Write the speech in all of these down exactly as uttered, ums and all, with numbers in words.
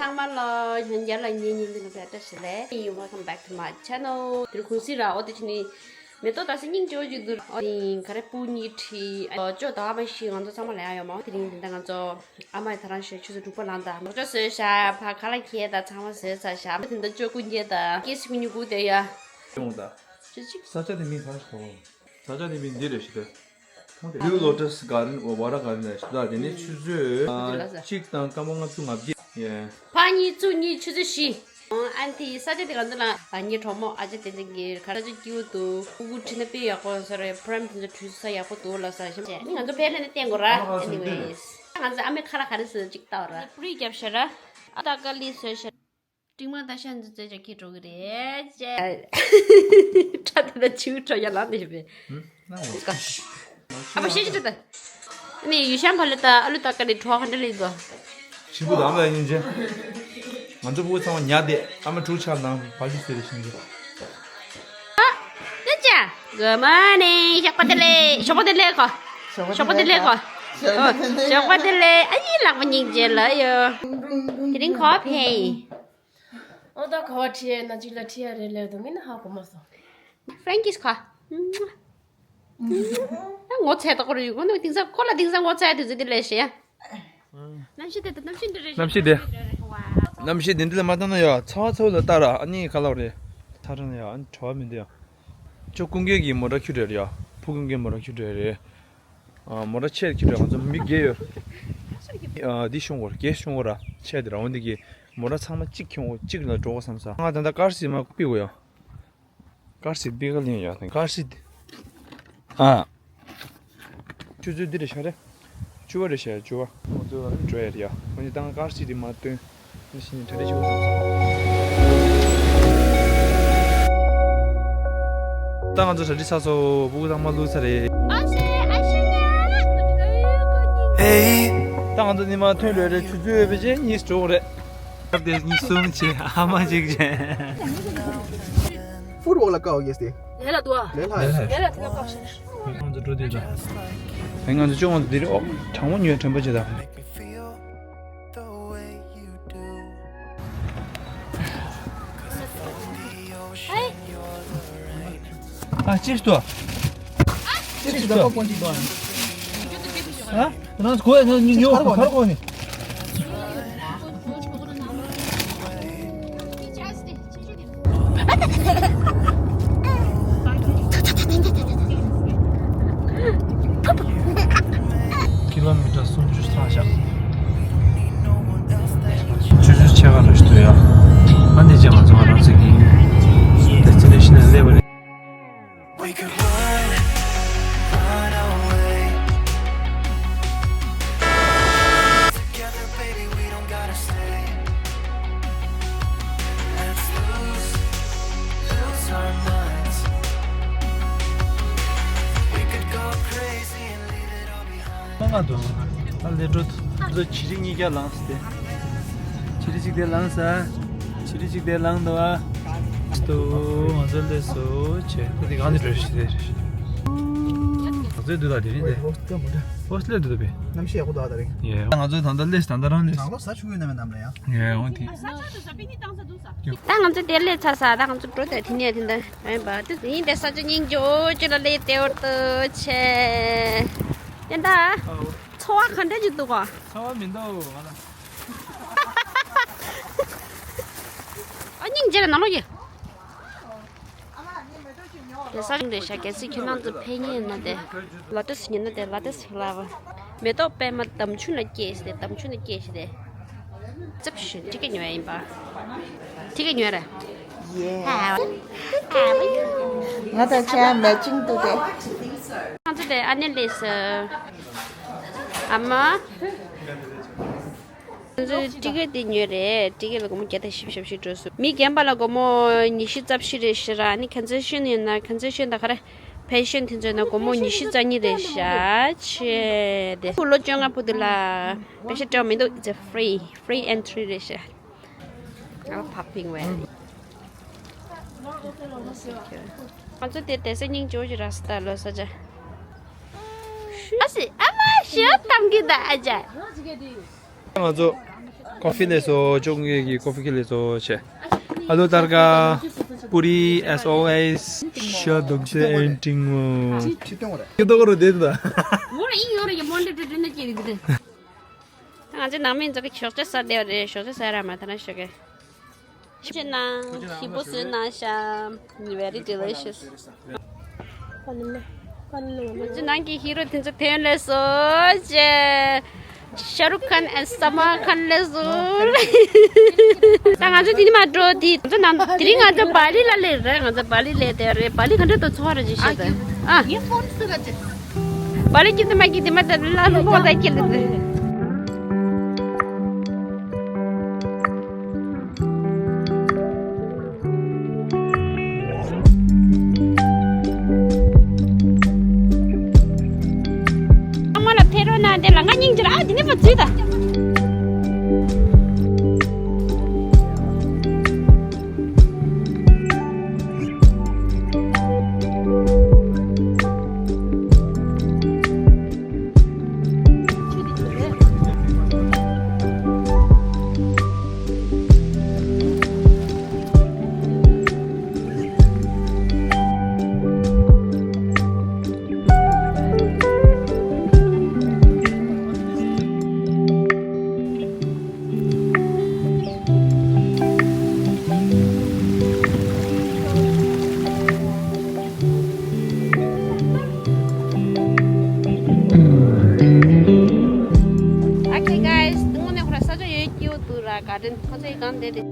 ཚང་མ་ལ་ཡང་བསྐྱར་ལ་ངའི་བརྙན་འཕྲིན་ལ་བཀྲ་ཤིས་བདེ་ལེགས། Welcome back to my channel. དེ་རིང་གུང་སེང་ར། འོ་དེ་བྱས་ནས་མེ་ཏོག་ད་སེ་སྙིང་རྗེ་པོ་ཅིག་འདུག་འོ་དེ་ག་རེ་སྤུ་གཉིས་བྲིས། ཨ་ཅོ་དང་ཨ་མ་ཤི་ང་ཚོ་ཚང་མ་ལ་ཡང་ཡོད་མ། དེ་རིང་དེ་འདྲ་ང་ཚོ་ཨ་མ་ཡི་ད་རང་ཞོལ་ཆུ་ཚོད་དྲུག་པ་ལངས་ད་ནོར་ཅོག་བཟོས་ཤག་ཕ་ཁ་ལ་ཁྱེར་ད་ཚང་མ་བཟོས་ཚར་ཤག་དེ་འདྲ་ཅོ་སྐུ་མཁྱེན་ད་སྐྱེ་སྲིད་སྐུ་ཉིད་སྐུ་དེ་ཡ། ཡོང་ད། ཅི་ཅི། ས་ཆ་དེ་མིང་ག་རེ་ཟེར་བ། ས་ཆ་དེ་མིང་འདི་རེད་ཞུ་དེ། Blue Lotus Garden, Vara Garden ལ་ཞུ་ད། དེ་ནས་ཆུ་ཚོད་གཅིག་དང་སྐར་མ་ལྔ་བཅུ་ང་བརྒྱད། ཡེ། ཕ་གཉིས་བཙུན་གཉིས་ཆུ་ཚོད་བཞི། ཨ་ནི་དེ་ས་ཆ་དེ་ང་ཚོ་ལ་ཨ་ངའི་གྲོགས་མོ་ཨ་ཅག་བསྟན་འཛིན་གྱིས་ག་རེ་ཅིག་སྐྱིད་པོ་འདུག་སྤུ་གུ་ཁྲིད་ན་དཔེ་ཡག་པོ་ཡོང་ས་རེད། པྲོ་རམ་དེ་ཚོ་བྲོས་ས་ཡག་པོ་འདུག་ལབ་ས་ཞིག་བྱས་ནི་ང་ཚོ་ཕལ་ལ་ནི་བསྟན་དགོས་ར། Anyways ང་ཚོ་ཨ་མའི་ཁ་ར་ག་རེ་ཟེར་ཅིག་ལྟ་བ་ར། པུ་རི་རྒྱབ་ཤ་ར། ཨ་ད་ཀ་ལི་བཟོས་ཤ། ཀྲིག་མ་ད་ཤ་འཛུ་ཙེ་ཅག་གི་འགྲོ་གི་རེད་ཅེ། ཁྲ་དེ་ད་ཆིའུ་ཁྲ་ཡ་ལ་ནི་ཞིག་པས། ཨ་པ་ཤེས་ཀྱི་ད། ནི་ཡུལ་ཤམ་བྷ་ལི་ད་ཨ་ལུ་ད་ཀ་ནི་གྲོགས་ག་འདྲ་ལི་དོ། ཆིའུ་ད་ཨ་མ་ཡིན་ཅེ། ང་ཚོ་བུ་ཚང་མ་ཉལ་བསྡད། ཨ་མ་ཕྲུ་གུ་ཆགས་ནང་བ་ལི་ཟེར་རེ་ཤིང་གི། ཨ། ཡ་ཅེ། Good morning. ཞོགས་པ་བདེ་ལེགས། ཞོགས་པ་བདེ་ལེགས་གོ། ཞོགས་པ་བདེ་ལེགས་གོ། ཞོགས་པ་བདེ་ལེགས། ཨ་ཡི་ལག་པ་སྙིང་རྗེ་ལ་ཡོ། དེ་རིང་གོ་ཕེ། ཨོ་ད་ག་བ་ཁྲིད་ཡས་ན་གཅིག་ལ་ཁྲིད་ཡ་རེད་ལབ་འདུག་ངས་ནི་ཧ་གོ་མ་སོང་། Frankie's car. ངོ་ཚ་ཏོག་རེད། ཁོ་ནི་དེང་སང་ཁོ་ལ་དེང་སང་ངོ་ཚ་དུས་ཚོད་འདི་ལས་ཤེས་ཡ། གནམ་གཤིས་དེ་གནམ་གཤིས་འདི་རེད། གནམ་གཤིས་དེ། གནམ་གཤིས་དེ་འདི་ལ་མ་བཏང་ན་ཡ་ཚ་བ་ཚ་བ་ལ་ལྟ་ར། ཨ་ནི་ག་ལབ་རེད། ཚ་ར་ན་ཡ་ཨ་ནི་བྲོ་བ་མི་འདུག་ཡ། ཅོ་ཀུན་དགའ་གི་མོ་ཊ་ཁྱུ་རེད་ཡ། ཕུ་ཀུན་དགའ་མོ་ཊ་ཁྱུ་རེད་རེད། ཨ་མོ་ཊ་ཆེར་ཁྱེར་ར། ང་ཚོ་མི་བརྒྱད་ཡོད། ཨ་འདི་ཤོང་གོ་ར། བརྒྱད་ཤོང་གོ་ར། ཆེ་དེ་ར། འོན་ཏེ་གི་མོ་ཊ་ཚང་མ་གཅིག་ཁྱོང་གོ་གཅིག་ལ་འགྲོ་གོ་བསམ་ས། ང་ད་ལྟ་ཀར་སི་མ་པི་གོ་ཡ། ཀར་སི་པི་ག་ལེན་ཡ། ཀར་སི་ཨ། ཆུ་ཚོད་འདི་རེ་ཤ་རེ། བཅུ་པ་རེད་ཤག་བཅུ་པ། ང་ཚོ་འགྲོ་ཡ་རེད་ཡ། ཁོ་གཉིས་ད་ཀར་སི་དེ་མ་སྟོན། ཨ་ཤི་ནི་གྲ་སྒྲིག་བྱེད་དགོས་བསམ་སོང་། ད་ང་ཚོ་གྲ་སྒྲིག་ཚར་སོང་། སྤུ་གུ་ཚང་མ་བླུགས་ཚར་རེད། ཨ་ཤི་ཨ་ཤི་ཉ། ད་ང་ཚོ་ཉི་མ་ཐོན་འགྲོ་ཡ་རེད། ཆུ་ཚོད་ཡོད་པའི་རྗེས་གཉིས་འགྲོ་དགོས་རེད། སྐབས་དེར་གཉིས་གསུམ་བྱས། ཨ་མ་གཅིག་བྱས། Food walk ལ་བཀག་ཡོད་ཟེར། ལས་ལ་འདུག་ཨ། ལས་ལ་ཡོད། ལས་ལ་འདུག་ཨ། བཀག་ཤག་ང་ཚོ་འགྲོ་དུས་ད། ཨེ་ང་ཚོ་ཅུང་འདིར་ཨོ་གྲང་མོ་ཉོས་དྲན་པ་བྱེད་ད། ཨ་ཅིས་ཏོ། ཅིས་ཏོ། ཨ། ཁོ་ནི་ཉོ་ཁར་ཁོ་ནི། ཀི་ལོ་མི་ཊར་སུམ་ཅུ་ཚང་ཤག་ཆུ་ཚོད་ཕྱེད་ཀ་ལ་ཞིག་འདུག་ཡ། ཨ་ནི་ཅེ་ང་ཚོ་ང་རང་ཚོ་གི་ཌེ་སི་ཊི་ནེ་ཤན་ནས་སླེབས་པ་རེད། We could run, run away. Together, baby, we don't gotta stay. Let's lose, lose our minds. We could go crazy and leave it all behind. ང་ང་འདུག་ཨ་ལས་འགྲོ་ད། ལོ་བྱི་རིལ་གཉིས་བརྒྱ་ལངས་ཏེ། བྱི་རིལ་གཅིག་དེ་ལངས་ས། བྱི་རིལ་གཅིག་དེ་ལངས་འདུག་ཨ། ཏོ་ང་ཚོ་ལས་སོ་ཆེ་ད་དེ་གང་དེ་འགྲོ་ཤི་དེ། ང་ཚོའི་འདུག་ད་དེ་རིང་དེ། ཧོ་སི་ལེ་འདུག་ད་པེ། གནམ་གཤིས་ཡག་པོ་འདུག་ད་རིང་། ཡེ། ང་ཚོ་ད་ལྟ་ལས་ད་ལྟ་རང་ལས། གྲང་མོ་ཟ་ཆུ་ཡོད་ན་མེད་ནམ་ལ་ཡ། ཡེ་འོ་དེ། ད་ང་ཚོ་དེ་ལས་ཚར་ས། ད་ང་ཚོ་འགྲོ་དེ་དེ་ནས་དེ་འདྲ་ཡིན་པ་དེ་ཡིན་དེ་ས་ཆ་སྙིང་རྗེ་ཅིག་ལ་ལས་དེ་བར་དུ་ཆེ། ཡིན་ད། ཚོར་བ་ག་འདྲ་ཅིག་འདུག་ག་ཚོར་བ་མི་འདུག་ང་ལ། ཨ་སྙིང་རྗེ་རེད་ནང་ལོགས་ཀྱི། དེ་ས་རིང་རེད་ཤག་གལ་སྲིད་ཁྱེད་རང་ཚོ་ཕེབས་མཁན་ཡིན་ན་དེ། ལ་ཏོས་ཉོས་ན་དེ་ལ་ཏོས་ལ་བ། མེ་ཏོག་པད་མ་འདམ་ཆུ་ན་སྐྱེས་ཤི་དེ། འདམ་ཆུ་ན་སྐྱེས་ཤི་དེ། ཙབ་ཞུ་ཁྲི་ཀ་ཉོ་ཡ་ཡིན་པ། ཁྲི་ཀ་ཉོ་ར། ཡེ། ང་དང་ཁྱེད་མེ་ཅིང་འདུག་དེ། ང་ཚོ་དེ་ཨ་ནེ་ལས་སོ། ཨ་མ། ང་ཚོས་ཊི་ཀེ་ཊི་དེ་ཉོས་རེད། ཊི་ཀེ་ཊི་ལ་སྒོར་མོ་བརྒྱ་དང་བཞི་བཅུ་ཞེ་བཞི་འགྲོ་སོང་། མི་རྒན་པ་ལ་སྒོར་མོ་ཉི་ཤུ་རྩ་བཞི་རེད་ཤག་ར། ཨ་ནི་ཀོན་སེ་ཤན་ཡིན་ན་ཀོན་སེ་ཤན་དང་ག་རེ། པེ་ཤན་དེ་ཚོ་ཡིན་ན་སྒོར་མོ་ཉི་ཤུ་རྩ་གཉིས་རེད་ཤག་ཆེ་དེ། ཕྲུ་གུ་ལོ་བཅོ་ལྔ་བར་དུ་ལ་པེ་ཤ་སྤྲད་མི་འདུག It's a free, free entry རེད་ཤག་ཨ་ཕ་པིང་ཝེ། ང་ཚོ་དེ་དེ་སེ་སྙིང་རྗེ་པོ་ཞིག་རག་སོང་ད་ལོ་ས་ཆ། ཨ་སི་ཨ་མ་ཞོ་གཏམ་གི་ད་ཨ་ཅག་ང་ཚོ་ ཀོ་ཧྥི་ལེན་སོང་། ཅོ་ངེ་གི་ཀོ་ཧྥི་ཁེ་ལེན་སོང་བྱས། ཨ་ལུ་ཏར་ཀ་པུ་རི་as always། ཤ་དུག་ཅེ་ཨེན་ཏིང་མོ། ཁྱི་ཏོག་རོ་དེ་ད། ང་ཚོ་ནང་མི་ཚོ་གི་ཞོགས་ཇ་ཟ་བསྡད་པ་རེད། ཞོགས་ཇ་ཟ་ར་མ་ཐ་ན་ཞོགས་ཀས། ཞེ་ནང་ཞིབ་པོ་བཟོས་གནང་ཤག Very delicious. ང་ཚོ་ནང་གི་ཧི་རོ་དེ་ཚོ་ཐོན་ལེ་སོ་ཅེ། ཤ་རུག་ཁཱན་and་སལ་མཱན་ཁཱན་ལེ་སོ། ད་ང་ཚོ་དེ་ནི་མ་འགྲོ་དེ་ང་ཚོ་ནང་དེ་རིང་ང་ཚོ་བ་ལི་ལ་སླེབས་རེད། ང་ཚོ་བ་ལི་སླེབས་བསྡད་རེད། བ་ལི་ག་འདྲ་འདུག་ཚོར་བ་རེ་ཅིག་བཤད་དང་། ཨ། བ་ལི་ཁྱི་དེ་མ་ཁྱི་དེ་མ་དེ་ལ་ལུ་མོ་ད་ཁྱི་ལ་དེ། ཚང་མ་ལ་ཕེབས་རོགས་གནང་། དེ་ལ་ང་སྙིང་རྗེ་ར། ཨ། དེ་ནས་ཕར་འཛུལ་ད། Okay guys, དངོས་གནས་ཁོ་ར་ས་ཆ་ཡོད་སྐྱིད་པོ་འདུག་ར། ག་དྲན་ཁོ་ཚོའི་སྒང་བསྡད་དེ། དེ་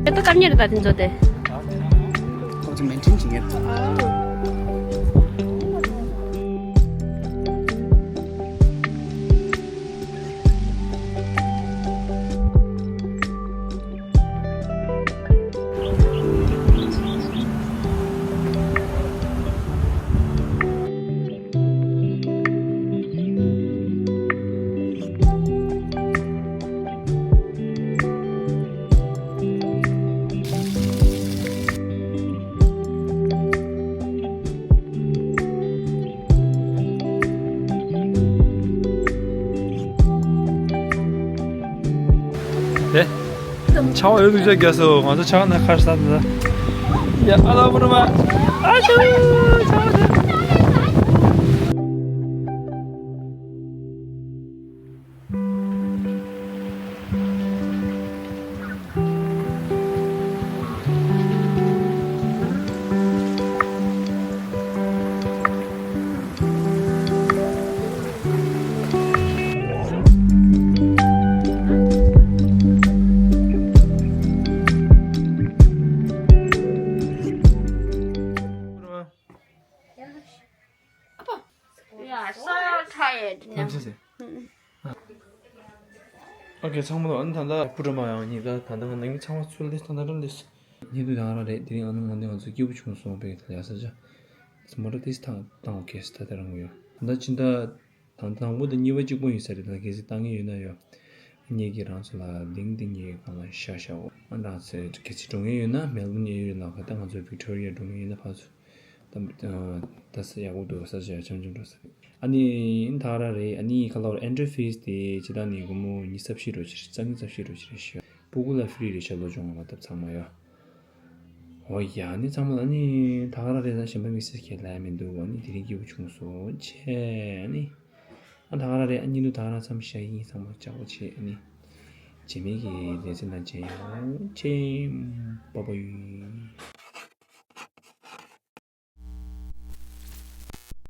ལྟ་སྟབས་ཉེར་ད་དེ་ཚོ་དེ། ཁོ་ཚོ་མེན་ཊེན་བྱེད་མཁན། ཨེ། ཆར་པ་ཡོད་དུས་ཅག་རྒྱག་སོ། ང་ཚོ་ཆར་པ་ནང་ཁར་ཟ་འདི་ད། ཡ་ཨ་ལ་པུ་ར་མ། ཨ་ཆུ། ཆར་པ་དེ། Yeah, so tired now. ཨོ་ཁེ། ཚང་མ་ལ་ཨ་ནི་ད་ལྟ་པུ་ར་མ་ཡང་ཉིན་ད་ད་ལྟ་ང་ནང་མི་ཚང་མ་ཚུར་སླེབས། ད་ལྟ་རང་སླེབས། ཉིན་དུ་ད་རང་རེད། དེ་རིང་ཨ་ནི་ང་འདི་ང་ཚོ་སྐྱིད་པོ་བྱུང་སོང་། བས་ད་ཡ་ས་ཆ་མོ་ཊ་ཏིས་ཐང་བཏང་། ཨོ་ཁེ། ད་ད་རང་ཡོད། ད་ཕྱི་ཟླ་དང་དང་པོ་དང་གཉིས་པ་གཅིག་པོ་ཡིན་ས་རེད། ད་གལ་སྲིད་བཏང་གི་ཡོད་ན་ཡོད། ངེད་ཀྱིས་རང་ཚོ་ལ་ལིང་ཏིན་གྱི་སྒང་ལ་ཤ་ཤ་འོ། ཨ་རང་ཚོས་གལ་སྲིད་འགྲོ་མཁན་ཡོད་ན། མེལ་བོན་ཡོད་ཡོད་ལ་ཁ། ད་ང་ཚོ་ཝིག་ཊོ་རི་ཡ་འགྲོ་མཁན་ཡོད་ན་ཕར་ཚུར། ད་ད་ས་ཡག་པོ་འདུག་ས་ཆ་ཡ་འཆམ་འཆམ་འགྲོ་ས་རེད། ཨ་ནི་ད་ག་རང་རེད། ཨ་ནི་ཁ་ལོར་ཨེན་ཊི་རི་ཕི་སི་དེ་སྤྱིར་བཏང་ནས་སྒོར་མོ་ཉི་ཤུ་རྩ་བཞི་འགྲོ་ཆེ་རེད། རྩ་གཉིས་རྩ་བཞི་འགྲོ་ཆེ་རེད་ཤག་སྤུ་གུ་ལ་ཧྥི་རི་རེད་ཤག་ལོ་ཆུང་བ་ལ་སྟབས་ཚང་མ་ཡོད། འོ་ཡ། ཨ་ནི་ཚང་མ་ལ་ཨ་ནི་ད་ག་རང་རེད། ད་གཞན་པ་དམིགས་བསལ་གྱི་ལབ་ཡ་མི་འདུག་ཨ་ནི་དེ་རིང་སྐྱིད་པོ་བྱུང་སོང་། ཆེ། ཨ་ནི་ཨ་ད་ག་རང་རེད། ཨ་ནི་ལུ་ད་ག་རང་མཚམས་བཞག་ཡིན། ཚང་མ་ལ་ལྕགས་པོ་བྱེད། ཨ་ནི་རྗེས་མའི་གི་ལེ་ཚན་ནང་མཇལ་ཡོང་། ཆེ། བཱའི་བཱའི།